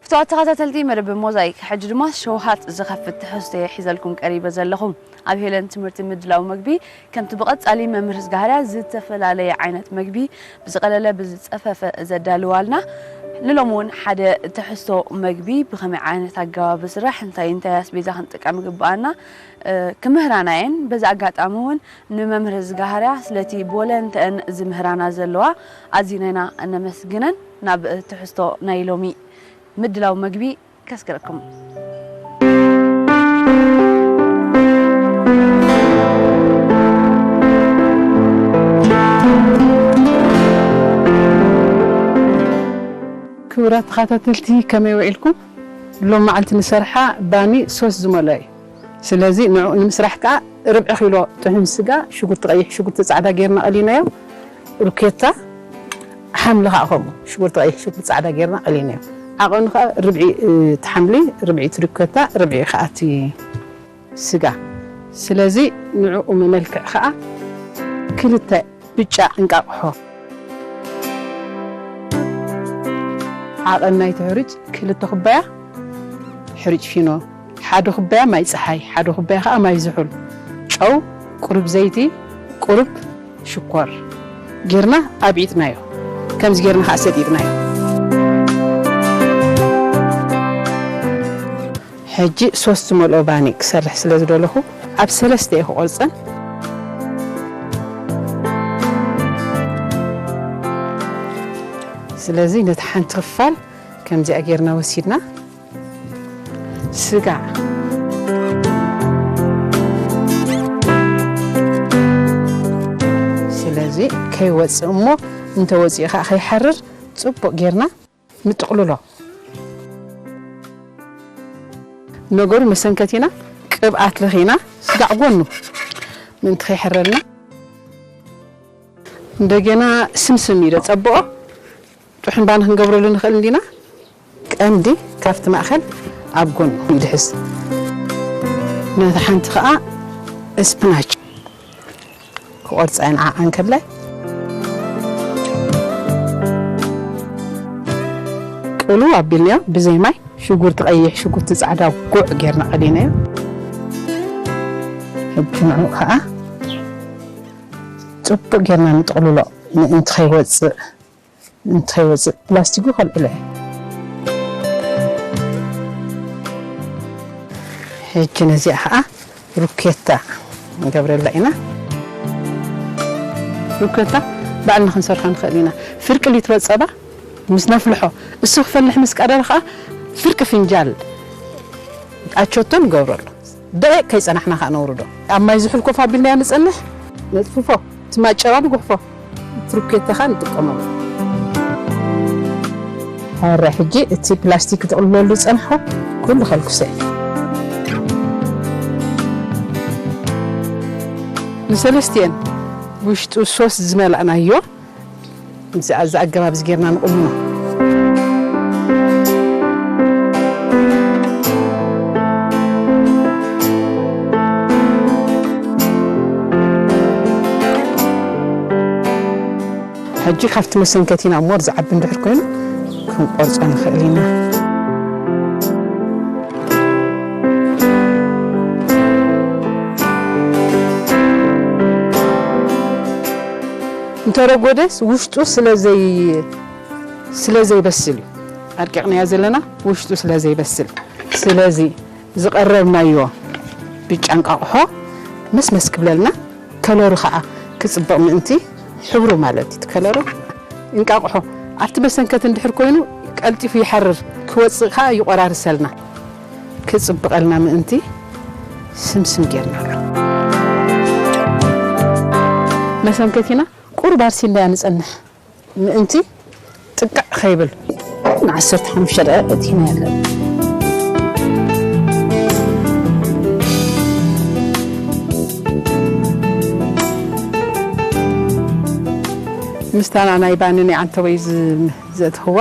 ክቡራት ተኸታተልቲ መደብ ሞዛይክ፣ ሕጂ ድማ ሸውሃት ዝኸፍት ትሕዝቶ እየ ሒዘልኩም ቀሪበ ዘለኹ። ኣብ ሄለን ትምህርቲ ምድላው መግቢ፣ ከምቲ ብቐጻሊ መምህር ዝጋህርያ ዝተፈላለየ ዓይነት መግቢ ብዝቐለለ ብዝጸፈፈ ዘዳልዋልና፣ ንሎሚ እውን ሓደ ትሕዝቶ መግቢ ብኸመይ ዓይነት ኣገባብ ዝስራሕ፣ እንታይ እንታይ ኣስቤዛ ክንጥቀም ይግብኣና፣ እ፣ ክምህራና እየን። በዚ ኣጋጣሚ እውን ንመምህር ዝጋህርያ ስለቲ ብወለንተአን ዝምህራና ዘለዋ ኣዚና ኢና እነመስግነን። ናብ ትሕዝቶ ናይ ሎሚ ምድላው መግቢ ከስግረኩም። ክቡራት ተኸታተልቲ፣ ከመይ ውዒልኩም? ሎም መዓልቲ ንሰርሓ ባኒ ሶስ ዝመልኦ እዩ። ስለዚ ንዕኡ ንምስራሕ ከኣ ርብዒ ኪሎ ጥሑን ስጋ፣ ሽጉርቲ ቀይሕ፣ ሽጉርቲ ጻዕዳ ጌርና ቀሊናዮ። ሩኬታ፣ ሓምሊ ከኣ ከምኡ፣ ሽጉርቲ ቀይሕ፣ ሽጉርቲ ጻዕዳ ጌርና ቀሊናዮ። ዓቐኑ ከኣ ርብዒ፣ እ፣ እቲ ሓምሊ፣ ርብዒ እቲ ሩኬታ፣ ርብዒ ከኣ እቲ ስጋ። ስለዚ ንዕኡ መመልክዕ ከኣ ክልተ ብጫ እንቃቕሖ። ዓቐን ናይቲ ሕሩጭ ክልተ ኩባያ ሕሩጭ ፊኖ፣ ሓደ ኩባያ ማይ ጸሓይ፣ ሓደ ኩባያ ከኣ ማይ ዝሑል፣ ጨው፣ ቁሩብ ዘይቲ፣ ቁሩብ ሽኮር ጌርና ኣብዒጥናዮ። ከምዚ ጌርና ከኣ ሰጢጥናዮ። ሕጂ ሶስት ዝመልኦ ባኒ ክሰርሕ ስለ ዝደለኹ ኣብ ሰለስተ እየ ክቆርጸን። ስለዚ ነቲ ሓንቲ ክፋል ከምዚኣ ጌርና ወሲድና ስጋ። ስለዚ ከይወጽእ እሞ እንተወጺኡ ከኣ ከይሓርር ጽቡቕ ጌርና ንጥቕልሎ። ነገሩ መሰንከቲና ቅብኣት ለኺና ስጋዕ ጎኑ ምእንቲ ከይሕረልና። እንደገና ስምስም እዩ ዶ ጸብኦ ጥሑን ባኒ ክንገብረሉ ንኽእል እንዲና። ቀንዲ ካብቲ ማእከል ኣብ ጎኑ ይድሕዝ። ነቲ ሓንቲ ኸኣ ስፕናች ክቆርጻ እየ ንዓኣ እንከላይ። ቅሉ ኣቢልናዮ ብዘይ ማይ፣ ሽጉርቲ ቀይሕ፣ ሽጉርቲ ጻዕዳ ጉዕ ጌርና ቀሊናዮ። ሕጂ ንዕኡ ከኣ ጽቡቕ ጌርና ንጥቕልሎ ምእንቲ ከይወጽእ፣ ምእንቲ ከይወጽእ ፕላስቲኩ ከልዕሎ እየ። ሕጂ ነዚኣ ከኣ ሩኬታ ንገብረላ ኢና። ሩኬታ ባዕልና ክንሰርሖ ንኽእል ኢና። ፍርቂ ሊትሮ ጸባ ምስ ነፍልሖ፣ እሱ ክፈልሕ ምስ ቀረበ ከኣ ፍርቂ ፍንጃል ኣቸቶ ንገብረሉ። ደቂቕ ከይጸናሕና ከኣ ነውርዶ። ኣብ ማይ ዝሑል ኮፍ ኣቢልናዮ ንጸንሕ፣ ነጥፍፎ፣ እቲ ማጨራ ንጉሕፎ። ትሩኬታ ከኣ ንጥቀመሉ። ኣረ ሕጂ እቲ ፕላስቲክ ክጥቕልለሉ ዝጸናሕኩ ኩሉ ከልኩሰ። ንሰለስቲኤን ውሽጡ ሶስ ዝመላእናዮ፣ እዚ፣ እዚ ኣገባብ እዚ ጌርና ንቕልኖ። ሕጂ ካብቲ መሰንከቲና ሞር ዝዓቢ እንድሕር ኮይኑ ክንቆርጾ ንኽእል ኢና። እንተረጎደስ ውሽጡ ስለ ዘይ-፣ ስለ ዘይበስል እዩ። ኣድቂቕናዮ ዘለና ውሽጡ ስለ ዘይበስል። ስለዚ ዝቐረብናዮ ብጫ እንቃቑሖ መስመስ ክብለልና፣ ከለሩ ኸዓ ክጽብቕ ምእንቲ፣ ሕብሩ ማለት እዩ፣ እቲ ከለሩ እንቃቑሖ ኣብቲ መሰንከቲ እንድሕር ኮይኑ ቀልጢፉ ይሓርር፣ ክወጽእ ኸዓ ይቆራርሰልና። ክጽብቐልና ምእንቲ ስምስም ጌርናሉ። መሰንከቲና ቁሩብ ኣርሲናያ ንጸንሕ። ምእንቲ ጥቅዕ ከይብል ንዓሰርተ ሓሙሽተ ደቂቕ እቲና ኣለና። ምስታና ናይ ባኒ ናይ ዓንተወይ ዝ-፣ ዘእትኽዋ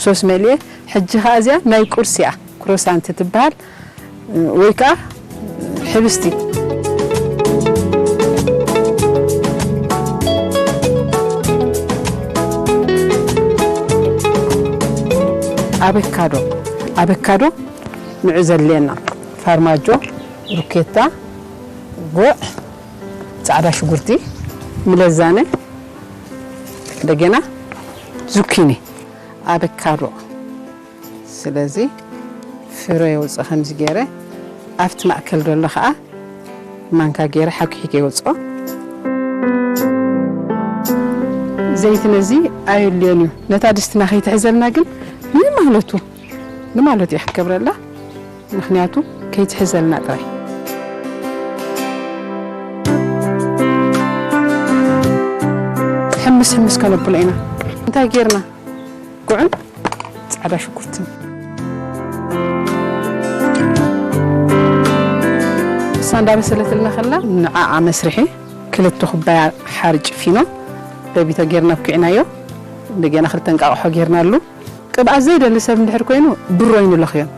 ሶስ መሊኤ። ሕጂ ኸኣ እዚኣ ናይ ቁርሲ እያ፣ ክሮሳንት ትበሃል። ወይ ከኣ ሕብስቲ። ኣበካዶ ኣበካዶ ንዑ ዘድልየና፣ ፋርማጆ፣ ሩኬታ፣ ጉዕ፣ ጻዕዳ ሽጉርቲ፣ ምለዛነ፣ እንደገና ዙኪኒ፣ ኣበካዶ። ስለዚ ፍረ የውፅእ ከምዚ ገይረ ኣብቲ ማእከል ዘሎ ከዓ ማንካ ገይረ ሓኩሒከ የውፅኦ። ዘይቲ ነዚ ኣየድልዮን እዩ። ነታ ድስትና ከይትሕዘልና ግን ንማለቱ፣ ንማለቱ እየ ክትገብረላ። ምኽንያቱ ከይትሕዘልና ጥራይ። ሕምስ ሕምስ ከነብሎ ኢና። እንታይ ጌርና? ጉዕን ጻዕዳ ሽጉርትን። እሳ እንዳበሰለትልና ከላ ንዓኣ መስርሒ ክልተ ኩባያ ሓርጭ ፊኖ በቢቶ ጌርና ኣብኪዕናዮ። እንደገና ክልተ እንቃቕሖ ጌርናሉ። ቅብኣት ዘይደሊ ሰብ እንድሕር ኮይኑ ብሮ ኣይንለኽዮን።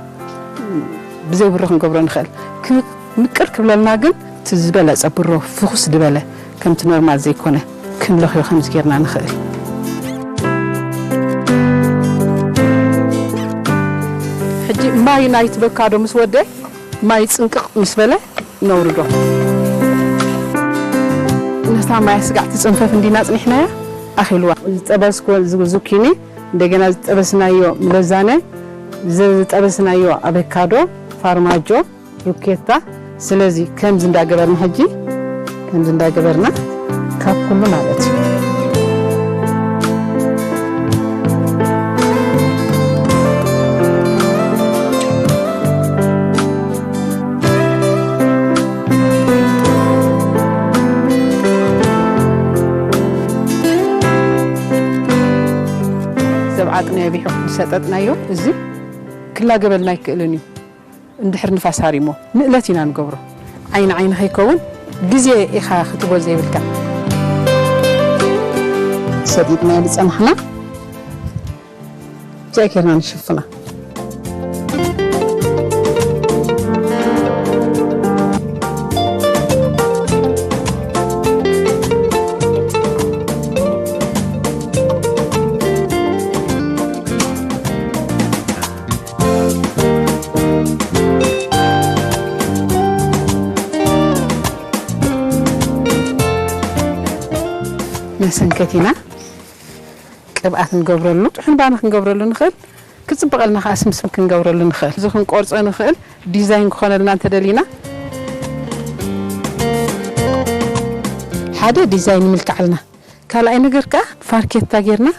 ብዘይ ብሮ ክንገብሮ ንኽእል። ክ-፣ ምቅር ክብለልና ግን እቲ ዝበለጸ ብሮ ፍኹስ ዝበለ ከምቲ ኖርማል ዘይኮነ ክንለኽዮ ከምዚ ጌርና ንኽእል። ሕጂ ማይ ናይቲ በካዶ ምስ ወደ፣ ማይ ጽንቅቕ ምስ በለ ነውርዶ። ነታ ማይ ስጋዕ ትጽንፈፍ እንዲና ጽኒሕናያ ኣኺልዋ። ዝጠበስኩ ዝ-፣ ዙኪኒ፣ እንደገና ዝጠበስናዮ ምለዛነ፣ ዝጠበስናዮ ኣበካዶ፣ ፋርማጆ፣ ሩኬታ። ስለዚ ከምዚ እንዳገበርና ሕጂ፣ ከምዚ እንዳገበርና ካብ ኩሉ ማለት እዩ። ዘብዓጥናዮ ቢሑ ዝሰጠጥናዮ እዚ ክላገበልና ኣይክእልን እዩ። እንድሕር ንፋስ ሃሪሞ ንእለት ኢና ንገብሮ። ዓይኒ ዓይኒ ከይከውን ግዜ ኢኻ ክትቦ ዘይብልካ። ሰዲድና ዝጸናሕና እዚኣ ጌርና ንሽፍና። መሰንከቲና ቅብኣት ንገብረሉ፣ ጥሑን ባኒ ክንገብረሉ ንኽእል፣ ክጽብቐልና ከኣ ስምስም ክንገብረሉ ንኽእል። እዚ ክንቆርጾ ንኽእል፣ ዲዛይን ክኾነልና እንተደሊና። ሓደ ዲዛይን ይምልክዓልና። ካልኣይ ነገር ከኣ ፋርኬታ ጌርና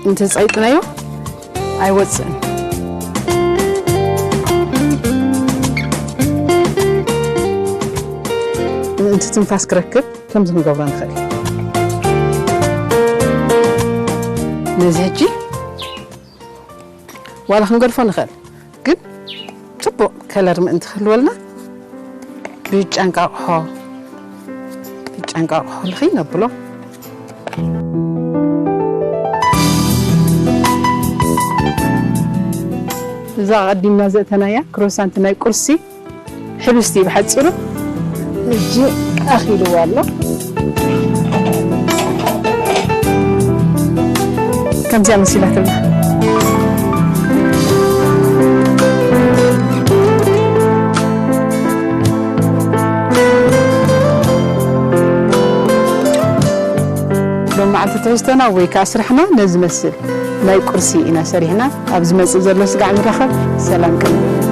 እንተጸይጥናዮ ኣይወጽእን። ምእንቲ ትንፋስ ክረክብ ከምዚ ክንገብሮ ንኽእል። ነዚ ሕጂ ዋላ ክንገድፎ ንኽእል፣ ግን ጽቡቕ ከለር ምእንቲ ክህልወልና ብጫ እንቃቑሖ፣ ብጫ እንቃቑሖ ልኺ ነብሎ። እዛ ቀዲምና ዘእተናያ ክሮሳንት ናይ ቁርሲ ሕብስቲ ብሓጺሩ ሕጂ ኣኺልዎ ኣሎ። ከምዚኣ መሲላትና። ሎም መዓልቲ ትሕዝቶና ወይ ከዓ ስራሕና ነዚ መስል ናይ ቁርሲ ኢና ሰሪሕና። ኣብ ዝመጽእ ዘሎ ስጋዕ ንራኸብ። ሰላም ቅንብር።